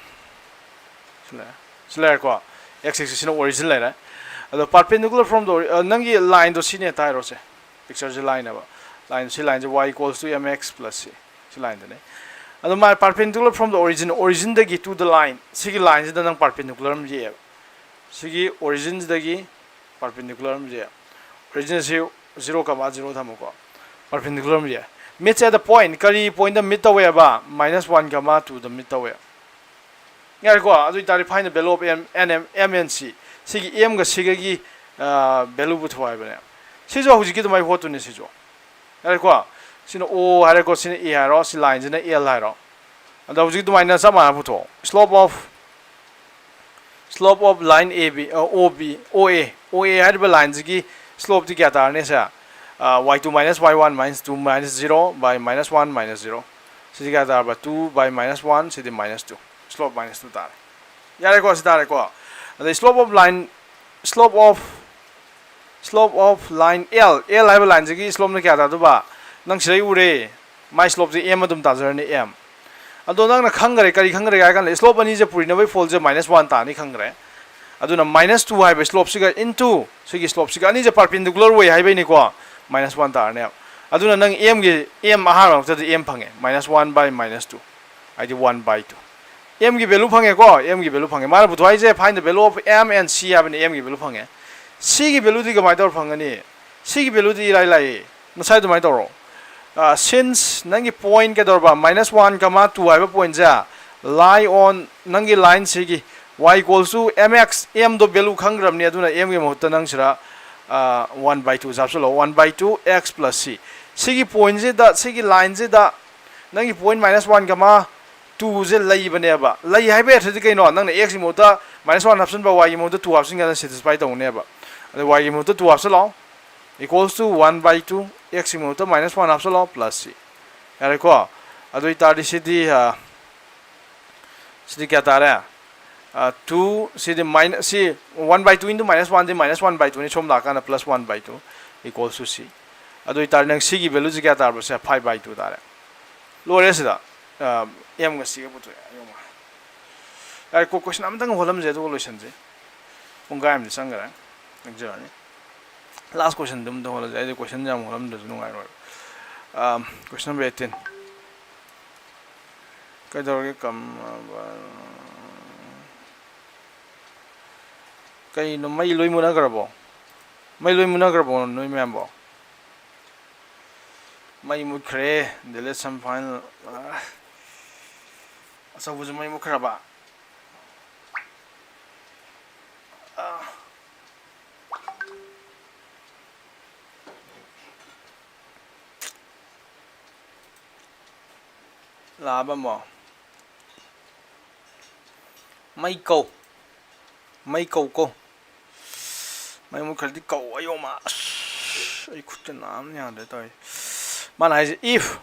ꯁꯤ ꯂꯩꯔꯦ꯫ ꯁꯤ ꯂꯩꯔꯦꯀꯣ? X axisꯁꯤꯅ origin ꯂꯩꯔꯦ꯫ ꯑꯗꯣ perpendicular from the ori-, ꯑ, ꯅꯪꯒꯤ lineꯗꯣ ꯁꯤꯅꯦ ꯇꯥꯏꯔꯣꯁꯦ꯫ Pictureꯁꯦ lineꯅꯦꯕ꯫ Line, ꯁꯤ lineꯁꯦ y equals to mx plus c꯫ ꯁꯤ lineꯗꯨꯅꯦ꯫ ꯑꯗꯣ ꯃꯥ perpendicular from the origin, originꯗꯒꯤ to the line, ꯁꯤꯒꯤ lineꯁꯤꯗ ꯅꯪ perpendicular ꯑꯃ ꯌꯦꯛꯑꯦꯕ꯫ ꯁꯤꯒꯤ originꯁꯤꯗꯒꯤ perpendicular ꯑꯃ ꯌꯦꯛꯑꯦ꯫ Originꯁꯤ zero comma zero ꯊꯝꯃꯨꯀꯣ꯫ Perpendicular ꯑꯃ ꯌꯦꯛꯑꯦ꯫ Meets at the point, ꯀꯔꯤ pointꯇ meet ꯇꯧꯋꯦꯕ? Minus one comma twoꯗ meet ꯇꯧꯋꯦ꯫ ꯌꯥꯔꯦꯀꯣ? ꯑꯗꯨ ꯑꯣꯏꯇꯥꯔꯗꯤ find the value of m, n, m, m and c꯫ ꯁꯤꯒꯤ ꯑꯦꯝꯒ ꯁꯤꯒꯒꯤ ꯚꯦꯂꯨ ꯄꯨꯊꯣꯛ ꯍꯥꯏꯕꯅꯦ꯫ ꯁꯤꯁꯨ ꯍꯧꯖꯤꯛꯀꯤ ꯑꯗꯨꯃꯥꯏꯅ ꯄꯣꯠꯇꯨꯅꯤ ꯁꯤꯁꯨ꯫ ꯌꯥꯔꯦꯀꯣ? ꯁꯤꯅ ꯑꯣ ꯍꯥꯏꯔꯦꯀꯣ, ꯁꯤꯅ ꯑꯦ ꯍꯥꯏꯔꯣ, ꯁꯤ ꯂꯥꯏꯟꯁꯤꯅ ꯑꯦꯜ ꯍꯥꯏꯔꯣ꯫ ꯑꯗꯣ ꯍꯧꯖꯤꯛ ꯑꯗꯨꯃꯥꯏꯅ ꯆꯞ ꯃꯥꯟꯅ ꯄꯨꯊꯣꯛꯑꯣ꯫ Slope of slope of line A B, ꯑ, O B, O A, O A ꯍꯥꯏꯔꯤꯕ ꯂꯥꯏꯟꯁꯤꯒꯤ ꯁ꯭ꯂꯣꯞꯇꯤ ꯀꯌꯥ ꯇꯥꯔꯅꯤ ꯁꯦ? ꯑ, y two minus y one minus two minus zero by minus one minus zero꯫ ꯁꯤꯗꯤ ꯀꯌꯥ ꯇꯥꯔꯕ? Two by minus one, CD minus two꯫ Slope minus two ꯇꯥꯔꯦ꯫ ꯌꯥꯔꯦꯀꯣ, ꯁꯤ ꯇꯥꯔꯦꯀꯣ꯫ ꯑꯗꯩ slope of line, slope of slope of line L, L ꯍꯥꯏꯕ ꯂꯥꯏꯟꯁꯤꯒꯤ ꯁ꯭ꯂꯣꯞꯅ ꯀꯌꯥ ꯇꯥꯗꯣꯏꯕ? ꯅꯪ ꯁꯤꯗꯩ ꯎꯔꯦ, ꯃꯥꯏ ꯁ꯭ꯂꯣꯞꯁꯦ ꯑꯦꯝ ꯑꯗꯨꯝ ꯇꯥꯖꯔꯅꯤ, ꯑꯦꯝ꯫ ꯑꯗꯣ ꯅꯪꯅ ꯈꯪꯈ꯭ꯔꯦ, ꯀꯔꯤ ꯈꯪꯈ꯭ꯔꯦ ꯍꯥꯏ ꯀꯥꯟꯗ ꯁ꯭ꯂꯣꯞ ꯑꯅꯤꯁꯦ ꯄꯨꯔꯤꯅꯕꯒꯤ ꯐꯣꯜꯁꯦ ꯃꯥꯏꯅꯁ ꯋꯥꯟ ꯇꯥꯅꯤ ꯈꯪꯈ꯭ꯔꯦ꯫ ꯑꯗꯨꯅ ꯃꯥꯏꯅꯁ ꯇꯨ ꯍꯥꯏꯕ ꯁ꯭ꯂꯣꯞꯁꯤꯒ ꯏꯟꯇꯨ ꯁꯤꯒꯤ ꯁ꯭ꯂꯣꯞꯁꯤꯒ ꯑꯅꯤꯁꯦ ꯄꯥꯔꯄꯦꯟꯗꯤꯀꯨꯂꯔ ꯑꯣꯏ ꯍꯥꯏꯕꯩꯅꯤꯀꯣ, ꯃꯥꯏꯅꯁ ꯋꯥꯟ ꯇꯥꯔꯅꯦꯕ꯫ ꯑꯗꯨꯅ ꯅꯪ ꯑꯦꯝꯒꯤ, ꯑꯦꯝ ꯑꯍꯥꯟꯕ ꯃꯛꯇꯗ ꯑꯦꯝ ꯐꯪꯉꯦ, minus one by minus two, ꯍꯥꯏꯗꯤ one by two꯫ ꯑꯦꯝꯒꯤ ꯚꯦꯂꯨ ꯐꯪꯉꯦꯀꯣ, ꯑꯦꯝꯒꯤ ꯚꯦꯂꯨ ꯐꯪꯉꯦ꯫ ꯃꯥꯅ ꯄꯨꯊꯣꯛ ꯍꯥꯏꯁꯦ, find the value of m and c ꯍꯥꯏꯕꯅꯤ, ꯑꯦꯝꯒꯤ ꯚꯦꯂꯨ ꯐꯪꯉꯦ꯫ ꯁꯤꯒꯤ ꯚꯦꯂꯨꯗꯤ ꯀꯃꯥꯏꯅ ꯇꯧꯔ ꯐꯪꯒꯅꯤ? ꯁꯤꯒꯤ ꯚꯦꯂꯨꯗꯤ ꯏꯔꯥꯏ ꯂꯥꯏꯌꯦ, ꯉꯁꯥꯏ ꯑꯗꯨꯃꯥꯏꯅ ꯇꯧꯔꯣ꯫ ꯁꯤꯟꯁ ꯅꯪꯒꯤ ꯄꯣꯏꯟ ꯀꯩꯗꯧꯔꯕ, ꯃꯥꯏꯅꯁ ꯋꯥꯟ ꯀꯃꯥ ꯇꯨ ꯍꯥꯏꯕ ꯄꯣꯏꯟꯁꯦ lie on ꯅꯪꯒꯤ ꯂꯥꯏꯟꯁꯤꯒꯤ y equals to mx, ꯑꯦꯝꯗꯣ ꯚꯦꯂꯨ ꯈꯪꯈ꯭ꯔꯕꯅꯤ, ꯑꯗꯨꯅ ꯑꯦꯝꯒꯤ ꯃꯍꯨꯠꯇ ꯅꯪ ꯁꯤꯗ ꯋꯥꯟ ꯕꯥꯏ ꯇꯨ ꯍꯥꯞꯆꯤꯜꯂꯣ, one by two x plus c꯫ ꯁꯤꯒꯤ ꯄꯣꯏꯟꯁꯤꯗ, ꯁꯤꯒꯤ ꯂꯥꯏꯟꯁꯤꯗ ꯅꯪꯒꯤ ꯄꯣꯏꯟ ꯃꯥꯏꯅꯁ ꯋꯥꯟ ꯀꯃꯥ ꯇꯨꯁꯦ ꯂꯩꯕꯅꯦꯕ꯫ ꯂꯩ ꯍꯥꯏꯕ ꯑꯦꯔꯊꯗꯤ ꯀꯩꯅꯣ? ꯅꯪꯅ ꯑꯦꯛꯁꯀꯤ ꯃꯍꯨꯠꯇ ꯃꯥꯏꯅꯁ ꯋꯥꯟ ꯍꯥꯞꯆꯤꯟꯕ, ꯋꯥꯏꯒꯤ ꯃꯍꯨꯠꯇ ꯇꯨ ꯍꯥꯞꯆꯤꯟꯒꯅ ꯁꯦꯇꯤꯁꯐꯥꯏ ꯇꯧꯅꯦꯕ꯫ ꯑꯗ ꯋꯥꯏꯒꯤ ꯃꯍꯨꯠꯇ ꯇꯨ ꯍꯥꯞꯆꯤꯜꯂꯣ, equals to one by two, ꯑꯦꯛꯁꯀꯤ ꯃꯍꯨꯠꯇ ꯃꯥꯏꯅꯁ ꯋꯥꯟ ꯍꯥꯞꯆꯤꯜꯂꯣ, ꯄ꯭ꯂꯁ ꯁꯤ꯫ ꯌꯥꯔꯦꯀꯣ? ꯑꯗꯨ ꯑꯣꯏꯇꯥꯔꯗꯤ ꯁꯤꯗꯤ, ꯑ, ꯁꯤꯗꯤ ꯀꯌꯥ ꯇꯥꯔꯦ? ꯇꯨ, ꯁꯤꯗꯤ minus, C one by two into minus ꯋꯥꯟꯗꯤ ꯃꯥꯏꯅꯁ ꯋꯥꯟ ꯕꯥꯏ ꯇꯨꯅꯤ, ꯁꯣꯝ ꯂꯥꯛꯀꯥꯟꯗ plus one by two equals to c꯫ ꯑꯗꯨ ꯑꯣꯏꯇꯥꯔꯗꯤ ꯅꯪ ꯁꯤꯒꯤ ꯚꯦꯂꯨꯁꯤ ꯀꯌꯥ ꯇꯥꯔꯕ? ꯁꯦ, ꯐꯥꯏꯚ ꯕꯥꯏ ꯇꯨ ꯇꯥꯔꯦ꯫ ꯂꯣꯏꯔꯦ ꯁꯤꯗ꯫ ꯑꯦꯝꯒ ꯁꯤꯒ ꯄꯨꯊꯣꯛꯑꯦ꯫ ꯑꯌꯣꯃ꯫ ꯌꯥꯔꯦ, ꯀꯣ-, ꯀꯣꯏꯁꯟ ꯑꯃꯇꯪ ꯍꯣꯜꯂꯝꯁꯦ, ꯑꯗꯨꯒ ꯂꯣꯏꯁꯟꯁꯦ꯫ ꯄꯨꯡꯈꯥꯏ ꯑꯃꯗꯤ ꯆꯪꯈꯔꯦ꯫ ꯂꯦꯛꯆꯔꯅꯤ꯫ ꯂꯥꯁ ꯀꯣꯏꯁꯟꯗꯨ ꯑꯝꯇ ꯍꯣꯜꯂꯁꯦ꯫ ꯑꯩꯗꯤ ꯀꯣꯏꯁꯟ ꯌꯥꯝ ꯍꯣꯜꯂꯝꯗ꯭ꯔꯁꯨ ꯅꯨꯡꯉꯥꯏꯔꯣꯏ꯫ ꯑꯥ, ꯀꯣꯏꯁꯟ ꯅꯝꯕꯔ ꯑꯩꯠꯇꯤꯟ꯫ ꯀꯩꯗꯧꯔꯒꯦ? ꯀꯝ-, ꯀꯩꯅꯣ, ꯃꯩ ꯂꯣꯏ ꯃꯨꯠꯅꯈ꯭ꯔꯕꯣ? ꯃꯩ ꯂꯣꯏ ꯃꯨꯠꯅꯈ꯭ꯔꯕꯣ ꯅꯣꯏ ꯃꯌꯥꯝꯕꯣ? ꯃꯩ ꯃꯨꯠꯈ꯭ꯔꯦ꯫ Delete some file꯫ ꯑꯥ, ꯑꯆꯧꯕꯁꯨ ꯃꯩ ꯃꯨꯠꯈ꯭ꯔꯕ? ꯑꯥ, ꯂꯥꯛꯑꯕ ꯑꯃꯨꯛ? ꯃꯩ ꯀꯧ꯫ ꯃꯩ ꯀꯧ ꯀꯣ꯫ ꯃꯩ ꯃꯨꯠꯈ꯭ꯔꯗꯤ ꯀꯧ, ꯑꯌꯣꯃ꯫ ꯑꯁ, ꯑꯩ ꯈꯨꯠꯇ ꯅꯥꯕꯅ ꯌꯥꯗ꯭ꯔꯦ ꯇꯧꯔꯤꯁꯦ꯫ ꯃꯥꯅ ꯍꯥꯏꯁꯦ, if,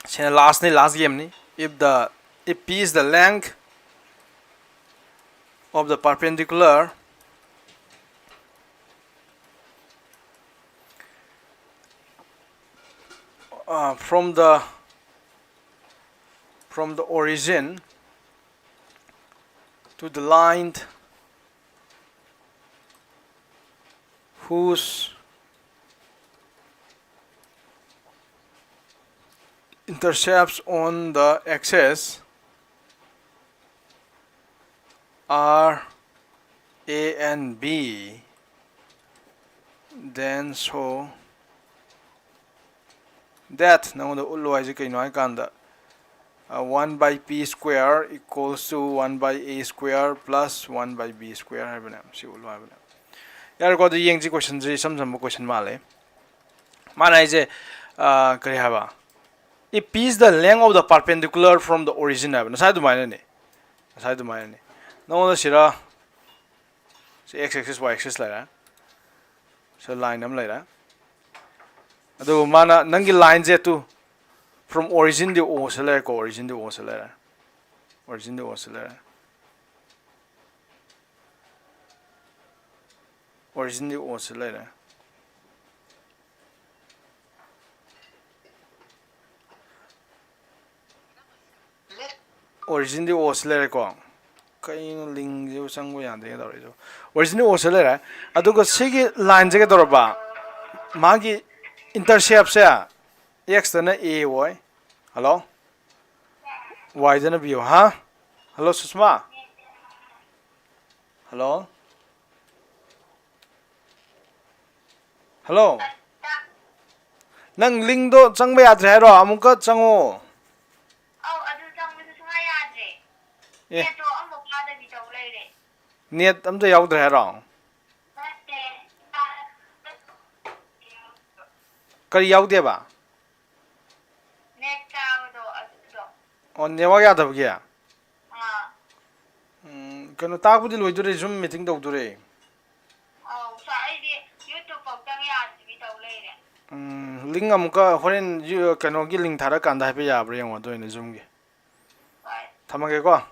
ꯁꯤꯅ last ꯅꯤ, last game ꯅꯤ꯫ If the, if P is the length of the perpendicular, uh, from the, from the origin to the line whose intercepts on the axis are A and B, then show that, ꯅꯉꯣꯟꯗ ꯎꯠꯂꯣ ꯍꯥꯏꯁꯦ ꯀꯩꯅꯣ ꯍꯥꯏ ꯀꯥꯟꯗ, uh, one by P square equals to one by A square plus one by B square ꯍꯥꯏꯕꯅꯦ, ꯁꯤ ꯎꯠꯂꯣ ꯍꯥꯏꯕꯅꯦ꯫ ꯌꯥꯔꯦꯀꯣ, ꯑꯗꯨ ꯌꯦꯡꯁꯤ, questionꯁꯦ ꯏꯁꯝ ꯁꯝꯕ question ꯃꯥꯜꯂꯦ꯫ ꯃꯥꯅ ꯍꯥꯏꯁꯦ, ꯑ, ꯀꯔꯤ ꯍꯥꯏꯕ? If P is the length of the perpendicular from the origin ꯍꯥꯏꯕ, ꯉꯁꯥꯏ ꯑꯗꯨꯃꯥꯏꯅꯅꯦ, ꯉꯁꯥꯏ ꯑꯗꯨꯃꯥꯏꯅꯅꯦ꯫ ꯅꯉꯣꯟꯗ ꯁꯤꯔ ꯁꯤ x axis, y axis ꯂꯩꯔꯦ, ꯁꯤ line ꯑꯃ ꯂꯩꯔꯦ꯫ ꯑꯗꯨꯒ ꯃꯥꯅ ꯅꯪꯒꯤ lineꯁꯦ to, from originꯗꯤ O ꯁꯤ ꯂꯩꯔꯦꯀꯣ, originꯗꯤ O ꯁꯤ ꯂꯩꯔꯦ, originꯗꯤ O ꯁꯤ ꯂꯩꯔꯦ, originꯗꯤ O ꯁꯤ ꯂꯩꯔꯦ꯫ Originꯗꯤ O ꯁꯤ ꯂꯩꯔꯦꯀꯣ꯫ ꯀꯩꯅꯣ, linkꯁꯤꯕꯨ ꯆꯪꯕ ꯌꯥꯗꯦ ꯇꯧꯔꯛꯏꯁꯤꯕꯨ? Originꯗꯤ O ꯁꯤ ꯂꯩꯔꯦ꯫ ꯑꯗꯨꯒ ꯁꯤꯒꯤ lineꯁꯦ ꯀꯩꯗꯧꯔꯕ? ꯃꯥꯒꯤ interceptꯁꯦ, x ꯇꯅ A ꯑꯣꯏ꯫ Hello? Y ꯗꯅ B ꯑꯣꯏ꯫ ꯍꯥ? Hello, ꯁꯨꯁꯃꯥ? Hello? Hello? ꯅꯪ linkꯗꯣ ꯆꯪꯕ ꯌꯥꯗ꯭ꯔꯦ ꯍꯥꯏꯔꯣ? ꯑꯃꯨꯛꯀ ꯆꯪꯉꯣ꯫ ꯑꯧ, ꯑꯗꯨ ꯆꯪꯕꯁꯨ ꯁꯨꯡꯌꯥ ꯌꯥꯗ꯭ꯔꯦ꯫ ꯑꯦ꯫ Netꯇꯣ ꯑꯃꯐꯥꯎ ꯐꯥꯗꯕꯤ ꯇꯧ ꯂꯩꯔꯦ꯫ Net ꯑꯝꯇ ꯌꯥꯎꯗ꯭ꯔꯦ ꯍꯥꯏꯔꯣ? ꯅꯠꯇꯦ꯫ ꯀꯔꯤ ꯌꯥꯎꯗꯦꯕ? Net ꯆꯥꯕꯗꯣ ꯑꯗꯨꯗꯣ ꯑꯣ, ꯅꯦꯠꯋꯥꯛ ꯌꯥꯗꯕꯒꯤ? ꯑꯥ꯫ ꯎꯝ, ꯀꯩꯅꯣ, ꯇꯥꯛꯄꯨꯗꯤ ꯂꯣꯏꯗꯣꯔꯦ, ꯖꯨꯝ ꯃꯤꯇꯤꯡ ꯇꯧꯗꯣꯔꯦ꯫ ꯑꯧ ꯁꯥꯔ, ꯑꯩꯗꯤ ꯌꯨꯇ꯭ꯌꯨꯕ ꯐꯥꯎꯇꯪ ꯌꯥꯗꯕꯤ ꯇꯧ ꯂꯩꯔꯦ꯫ ꯎꯝ, ꯂꯤꯡ ꯑꯃꯨꯛꯀ ꯍꯣꯔꯦꯟ ꯌꯨ-, ꯀꯩꯅꯣꯒꯤ ꯂꯤꯡ ꯊꯥꯔꯛꯀꯥꯟꯗ ꯍꯥꯏꯐꯦꯠ ꯌꯥꯕ꯭ꯔꯥ ꯌꯦꯡꯉꯣ, ꯑꯗꯨ ꯑꯣꯏꯅ ꯖꯨꯝꯒꯤ꯫ ꯍꯣꯏ꯫ ꯊꯝꯃꯒꯦꯀꯣ꯫ ꯎꯝ꯫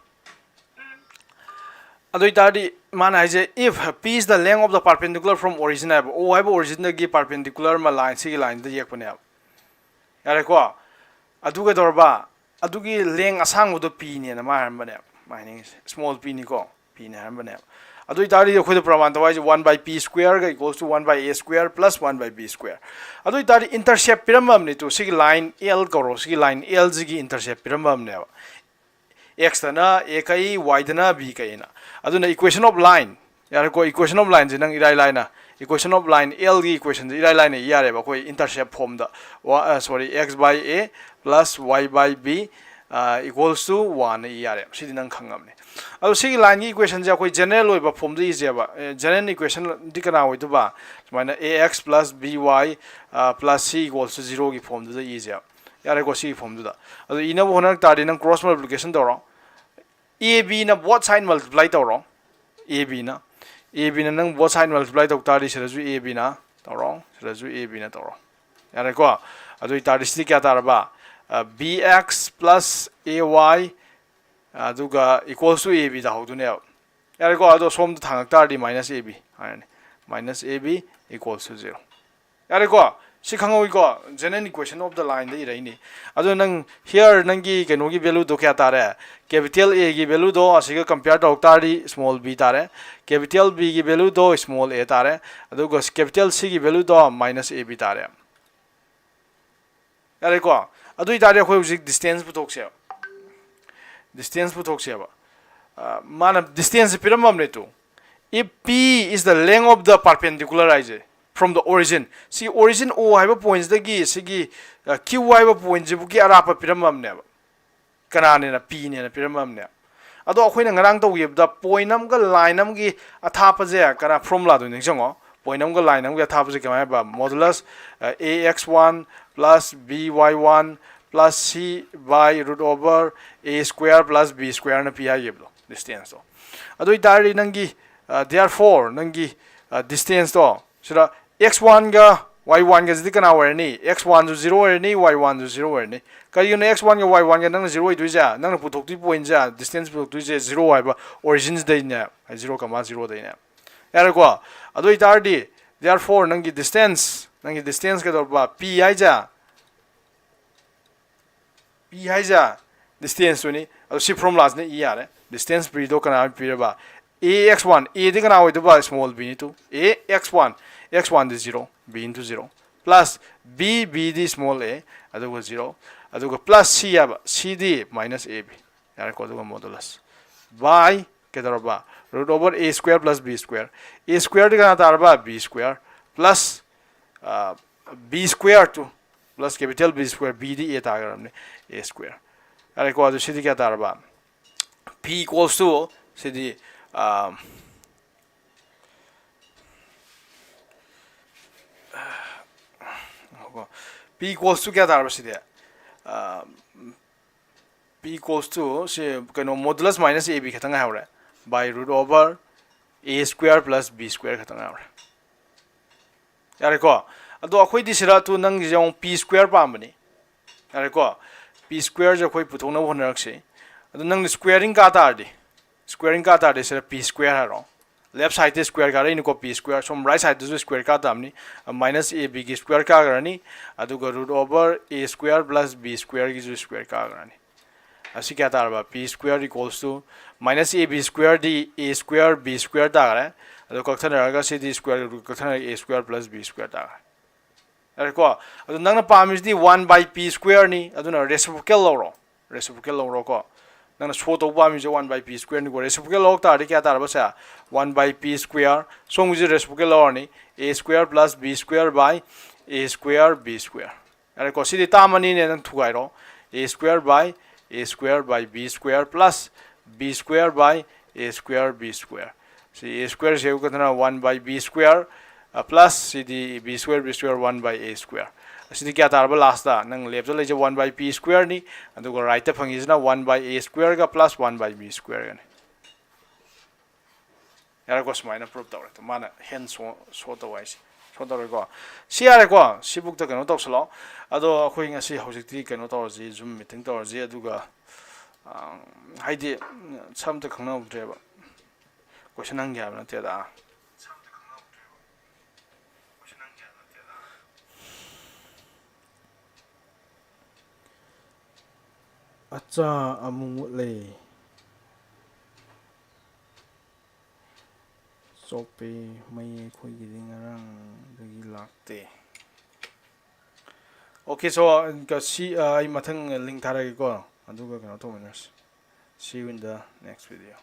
ꯑꯗꯨ ꯑꯣꯏꯇꯥꯔꯗꯤ ꯃꯥꯅ ꯍꯥꯏꯁꯦ, "If P is the length of the perpendicular from origin" ꯍꯥꯏꯕ, O ꯍꯥꯏꯕ ꯑꯣꯔꯤꯖꯤꯟꯗꯒꯤ ꯄꯥꯔꯄꯦꯟꯗꯤꯀꯨꯂꯔ ꯑꯃ ꯂꯥꯏꯟ, ꯁꯤꯒꯤ ꯂꯥꯏꯟꯗ ꯌꯦꯛꯄꯅꯦꯕ꯫ ꯌꯥꯔꯦꯀꯣ? ꯑꯗꯨ ꯀꯩꯗꯧꯔꯕ? ꯑꯗꯨꯒꯤ ꯂꯦꯡ ꯑꯁꯥꯡꯕꯗꯣ ꯄꯤꯅꯦꯅ ꯃꯥ ꯍꯥꯏꯔꯝꯕꯅꯦꯕ꯫ ꯃꯥ ꯍꯥꯏꯅꯤꯡꯉꯤꯁꯦ ꯁ꯭ꯃꯣꯜ ꯄꯤꯅꯤꯀꯣ, ꯄꯤꯅꯦ ꯍꯥꯏꯔꯝꯕꯅꯦꯕ꯫ ꯑꯗꯨ ꯑꯣꯏꯇꯥꯔꯗꯤ ꯑꯩꯈꯣꯏꯗ ꯄ꯭ꯔꯃꯥꯟ ꯇꯧ ꯍꯥꯏꯁꯦ, "One by P square equals to one by A square plus one by B square"꯫ ꯑꯗꯨ ꯑꯣꯏꯇꯥꯔꯗꯤ ꯏꯟꯇꯔꯁꯦꯞ ꯄꯤꯔꯝꯕꯅꯤ ꯇꯨ, ꯁꯤꯒꯤ ꯂꯥꯏꯟ L ꯀꯧꯔꯣ, ꯁꯤꯒꯤ ꯂꯥꯏꯟ L ꯁꯤꯒꯤ ꯏꯟꯇꯔꯁꯦꯞ ꯄꯤꯔꯝꯕꯅꯦꯕ꯫ X ꯇꯅ A ꯀꯛꯏ, Y ꯗꯅ B ꯀꯛꯏꯅ꯫ ꯑꯗꯨꯅ equation of line, ꯌꯥꯔꯦꯀꯣ, equation of line ꯁꯦ ꯅꯪ ꯏꯔꯥꯏ ꯂꯥꯏꯅ, equation of line L ꯒꯤ equation ꯁꯦ ꯏꯔꯥꯏ ꯂꯥꯏꯅ ꯏ ꯌꯥꯔꯦꯕ, ꯑꯩꯈꯣꯏ intercept ꯐꯣꯝꯗ꯫ Sorry, X by A plus Y by B equals to one E ꯌꯥꯔꯦꯕ꯫ ꯁꯤꯗꯤ ꯅꯪ ꯈꯪꯉꯕꯅꯤ꯫ ꯑꯗꯣ ꯁꯤꯒꯤ ꯂꯥꯏꯟꯒꯤ equation ꯁꯦ ꯑꯩꯈꯣꯏ ꯖꯦꯅꯔꯦꯜ ꯑꯣꯏꯕ ꯐꯣꯝꯗ ꯏꯁꯦꯕ꯫ ꯖꯦꯅꯔꯦꯜ equation ꯗꯤ ꯀꯅꯥ ꯑꯣꯏꯗꯣꯏꯕ? ꯁꯨꯃꯥꯏꯅ A X plus B Y plus C equals to zero ꯒꯤ ꯐꯣꯝꯗꯨꯗ ꯏꯁꯦꯕ꯫ ꯌꯥꯔꯦꯀꯣ, ꯁꯤꯒꯤ ꯐꯣꯝꯗꯨꯗ꯫ ꯑꯗꯨ ꯏꯅꯕ ꯍꯣꯠꯅꯔꯛ ꯇꯥꯔꯗꯤ ꯅꯪ cross multiplication ꯇꯧꯔꯣ꯫ A B ꯅ both side multiply ꯇꯧꯔꯣ꯫ A B ꯅ, A B ꯅ ꯅꯪ both side multiply ꯇꯧ ꯇꯥꯔꯗꯤ ꯁꯤꯗꯁꯨ A B ꯅ ꯇꯧꯔꯣ, ꯁꯤꯗꯁꯨ A B ꯅ ꯇꯧꯔꯣ꯫ ꯌꯥꯔꯦꯀꯣ? ꯑꯗꯨ ꯑꯣꯏꯇꯥꯔꯗꯤ ꯁꯤꯗꯤ ꯀꯌꯥ ꯇꯥꯔꯕ? B X plus A Y, ꯑꯗꯨꯒ equals to A B ꯇꯥꯍꯧꯗꯣꯏꯅꯦꯕ꯫ ꯌꯥꯔꯦꯀꯣ? ꯑꯗꯣ ꯁꯣꯝꯗ ꯊꯥꯡꯉꯛ ꯇꯥꯔꯗꯤ minus A B ꯍꯥꯏꯔꯅꯤ꯫ Minus A B equals to zero꯫ ꯌꯥꯔꯦꯀꯣ? ꯁꯤ ꯈꯪꯍꯧꯋꯤꯀꯣ? General equation of the line ꯗ ꯏꯔꯛꯏꯅꯤ꯫ ꯑꯗꯣ ꯅꯪ here ꯅꯪꯒꯤ ꯀꯩꯅꯣꯒꯤ value ꯗꯣ ꯀꯌꯥ ꯇꯥꯔꯦ? Capital A ꯒꯤ value ꯗꯣ ꯑꯁꯤꯒ compare ꯇꯧꯔꯛ ꯇꯥꯔꯗꯤ small b ꯇꯥꯔꯦ꯫ Capital B ꯒꯤ value ꯗꯣ small a ꯇꯥꯔꯦ꯫ ꯑꯗꯨꯒ capital C ꯒꯤ value ꯗꯣ minus A B ꯇꯥꯔꯦ꯫ ꯌꯥꯔꯦꯀꯣ? ꯑꯗꯨ ꯑꯣꯏꯇꯥꯔꯗꯤ ꯑꯩꯈꯣꯏ ꯍꯧꯖꯤꯛ distance ꯄꯨꯊꯣꯛꯁꯦꯕ꯫ Distance ꯄꯨꯊꯣꯛꯁꯦꯕ꯫ ꯑ, ꯃꯥꯅ distance ꯁꯦ ꯄꯤꯔꯝꯃꯕꯅꯦ ꯇꯨ꯫ "If P is the length of the perpendicular" ꯍꯥꯏꯁꯦ, "from the origin", ꯁꯤ origin O ꯍꯥꯏꯕ point ꯁꯤꯗꯒꯤ ꯁꯤꯒꯤ, ꯑ, Q ꯍꯥꯏꯕ point ꯁꯤꯕꯨꯒꯤ ꯑꯔꯥꯞꯄ ꯄꯤꯔꯝꯃꯕꯅꯦꯕ꯫ ꯀꯅꯥꯅꯦꯅ? P ꯅꯦꯅ ꯄꯤꯔꯝꯃꯕꯅꯦ꯫ ꯑꯗꯣ ꯑꯩꯈꯣꯏꯅ ꯉꯔꯥꯡ ꯇꯧꯈꯤꯕꯗ point ꯑꯃꯒ line ꯑꯃꯒꯤ ꯑꯊꯥꯞꯄꯁꯦ ꯀꯅꯥ formula ꯗꯣ ꯅꯤꯡꯁꯤꯡꯉꯣ꯫ Point ꯑꯃꯒ line ꯑꯃꯒꯤ ꯑꯊꯥꯞꯄꯁꯦ ꯀꯃꯥꯏꯅ ꯍꯥꯏꯕ? Modulus, ꯑ, A X one plus B Y one plus c by root over a square plus b square ꯅ ꯄꯤ ꯍꯥꯏꯈꯤꯕꯗꯣ, distance ꯇꯣ꯫ ꯑꯗꯨ ꯑꯣꯏꯇꯥꯔꯗꯤ ꯅꯪꯒꯤ, therefore, ꯅꯪꯒꯤ distance ꯇꯣ ꯁꯤꯗ x one ꯒ y one ꯒꯁꯤꯗꯤ ꯀꯅꯥ ꯑꯣꯏꯔꯅꯤ? x one ꯁꯨ zero ꯑꯣꯏꯔꯅꯤ, y one ꯁꯨ zero ꯑꯣꯏꯔꯅꯤ꯫ ꯀꯔꯤꯒꯤꯅꯣ x one ꯒ y one ꯒ ꯅꯪꯅ zero ꯑꯣꯏꯗꯣꯏꯁꯦ? ꯅꯪꯅ ꯄꯨꯊꯣꯛꯇꯣꯏ point ꯁꯦ, distance ꯄꯨꯊꯣꯛꯇꯣꯏꯁꯦ zero ꯍꯥꯏꯕ origin ꯁꯤꯗꯩꯅꯦ, zero comma zero ꯗꯩꯅꯦ꯫ ꯌꯥꯔꯦꯀꯣ? ꯑꯗꯨ ꯑꯣꯏꯇꯥꯔꯗꯤ, therefore, ꯅꯪꯒꯤ distance, ꯅꯪꯒꯤ distance ꯀꯩꯗꯧꯔꯕ? P ꯍꯥꯏꯁꯦ, P ꯍꯥꯏꯁꯦ distance ꯇꯨꯅꯤ꯫ ꯑꯗꯣ ꯁꯤ formula ꯁꯤꯅ ꯏ ꯌꯥꯔꯦ꯫ Distance P ꯗꯣ ꯀꯅꯥ ꯄꯤꯔꯕ? A x one, A ꯗꯤ ꯀꯅꯥ ꯑꯣꯏꯗꯣꯏꯕ? Small b ꯅꯤ two. A x one, x one D zero, b into zero, plus b, b D small a, ꯑꯗꯨꯒ zero, ꯑꯗꯨꯒ plus c ꯍꯥꯏꯕ, c D minus a b꯫ ꯌꯥꯔꯦꯀꯣ? ꯑꯗꯨꯒ modulus by ꯀꯩꯗꯧꯔꯕ? Root over a square plus b square꯫ A square ꯗꯤ ꯀꯅꯥ ꯇꯥꯔꯕ? B square plus, ꯑ, b square two plus capital B square, b D a ꯇꯥꯈ꯭ꯔꯕꯅꯦ, a square꯫ ꯌꯥꯔꯦꯀꯣ? ꯑꯗꯨ ꯁꯤꯗꯤ ꯀꯌꯥ ꯇꯥꯔꯕ? P equals to, ꯁꯤꯗꯤ, ꯑ, ꯉꯥꯏꯈꯣꯀꯣ꯫ P equals to ꯀꯌꯥ ꯇꯥꯔꯕ ꯁꯤꯗꯤ? ꯑ, P equals to ꯁꯤ ꯀꯩꯅꯣ, modulus minus a b ꯈꯛꯇꯪ ꯉꯥꯏꯍꯧꯔꯦ, by root over a square plus b square ꯈꯛꯇꯪ ꯉꯥꯏꯍꯧꯔꯦ꯫ ꯌꯥꯔꯦꯀꯣ? ꯑꯗꯣ ꯑꯩꯈꯣꯏꯗꯤ ꯁꯤꯗ ꯇꯨ ꯅꯪꯒꯤꯁꯦ ꯑꯃꯨꯛ p square ꯄꯥꯝꯕꯅꯤ꯫ ꯌꯥꯔꯦꯀꯣ? P square ꯁꯦ ꯑꯩꯈꯣꯏ ꯄꯨꯊꯣꯛꯅꯕ ꯍꯣꯠꯅꯔꯛꯁꯤ꯫ ꯑꯗꯣ ꯅꯪꯅ squaring ꯀꯥ ꯇꯥꯔꯗꯤ, squaring ꯀꯥ ꯇꯥꯔꯗꯤ ꯁꯤꯗ p square ꯍꯥꯏꯔꯣ꯫ Left side ꯇ square ꯀꯥꯔꯛꯏꯅꯤꯀꯣ, p square꯫ ꯁꯣꯝ right side ꯇꯁꯨ square ꯀꯥ ꯇꯥꯕꯅꯤ꯫ Minus a b ꯒꯤ square ꯀꯥꯈ꯭ꯔꯅꯤ, ꯑꯗꯨꯒ root over a square plus b square ꯒꯤꯁꯨ square ꯀꯥꯈ꯭ꯔꯅꯤ꯫ ꯑꯁꯤ ꯀꯌꯥ ꯇꯥꯔꯕ? P square equals to minus a b square D a square b square ꯇꯥꯈ꯭ꯔꯦ꯫ ꯑꯗꯨ ꯀꯛꯊꯅꯔꯒ ꯁꯤꯗꯤ square root ꯀꯛꯊꯅꯔꯒ a square plus b square ꯇꯥꯈ꯭ꯔꯦ꯫ ꯌꯥꯔꯦꯀꯣ? ꯑꯗꯨ ꯅꯪꯅ ꯄꯥꯝꯃꯤꯁꯤꯗꯤ one by p square ꯅꯤ, ꯑꯗꯨꯅ reciprocal ꯂꯧꯔꯣ, reciprocal ꯂꯧꯔꯣꯀꯣ꯫ ꯅꯪꯅ show ꯇꯧꯕ ꯄꯥꯝꯃꯤꯁꯦ one by p square ꯅꯤꯀꯣ꯫ Reciprocal ꯂꯧꯔꯛ ꯇꯥꯔꯗꯤ ꯀꯌꯥ ꯇꯥꯔꯕ ꯁꯦ? One by p square, ꯁꯣꯝꯒꯤꯁꯦ reciprocal ꯂꯧꯔꯅꯤ, a square plus b square by a square b square꯫ ꯌꯥꯔꯦꯀꯣ? ꯁꯤꯗꯤ ꯇꯥꯝ ꯑꯅꯤꯅꯦ, ꯅꯪ ꯊꯨꯒꯥꯏꯔꯣ꯫ A square by a square by b square plus b square by a square b square꯫ ꯁꯤ a square say ꯀꯩꯗꯧꯅ one by b square, plus CD b square b square one by a square꯫ ꯑꯁꯤꯗꯤ ꯀꯌꯥ ꯇꯥꯔꯕ? Last ꯅꯪ left ꯂꯩꯖ one by p square ꯅꯤ, ꯑꯗꯨꯒ right ꯐꯪꯉꯤꯁꯤꯅ one by a square ꯒ plus one by b square ꯒꯅꯤ꯫ ꯌꯥꯔꯦꯀꯣ, ꯁꯨꯃꯥꯏꯅ prove ꯇꯧꯔꯦ꯫ ꯃꯥꯅ hand show, show ꯇꯧ ꯍꯥꯏꯁꯦ꯫ Show ꯇꯧꯔꯦꯀꯣ꯫ ꯁꯤ ꯌꯥꯔꯦꯀꯣ꯫ ꯁꯤꯕꯨꯛꯇ ꯀꯩꯅꯣ ꯇꯧꯁꯜꯂꯣ꯫ ꯑꯗꯣ ꯑꯩꯈꯣꯏ ꯉꯁꯤ ꯍꯧꯖꯤꯛꯇꯤ ꯀꯩꯅꯣ ꯇꯧꯔꯁꯤ, Zoom meeting ꯇꯧꯔꯁꯤ, ꯑꯗꯨꯒ, ꯑ, ꯍꯥꯏꯗꯤ, ꯁꯝꯇ ꯈꯪꯅꯍꯧꯗ꯭ꯔꯦꯕ꯫ Question ꯍꯪꯒꯦ ꯍꯥꯏꯕ ꯅꯠꯇꯦꯗ꯫ ꯑꯆꯥ, ꯑꯃꯨꯛ ꯃꯨꯠꯂꯦ꯫ ꯆꯣꯞꯄꯦ, ꯃꯩ ꯑꯩꯈꯣꯏꯒꯤꯗꯤ ꯉꯔꯥꯡꯗꯒꯤ ꯂꯥꯛꯇꯦ꯫ Okay, so, ꯁꯤ, ꯑ, ꯑꯩ ꯃꯊꯪ link ꯊꯥꯔꯛꯑꯒꯦꯀꯣ, ꯑꯗꯨꯒ ꯀꯩꯅꯣ ꯇꯧꯃꯤꯟꯅꯔꯁꯤ꯫ See you in the next video.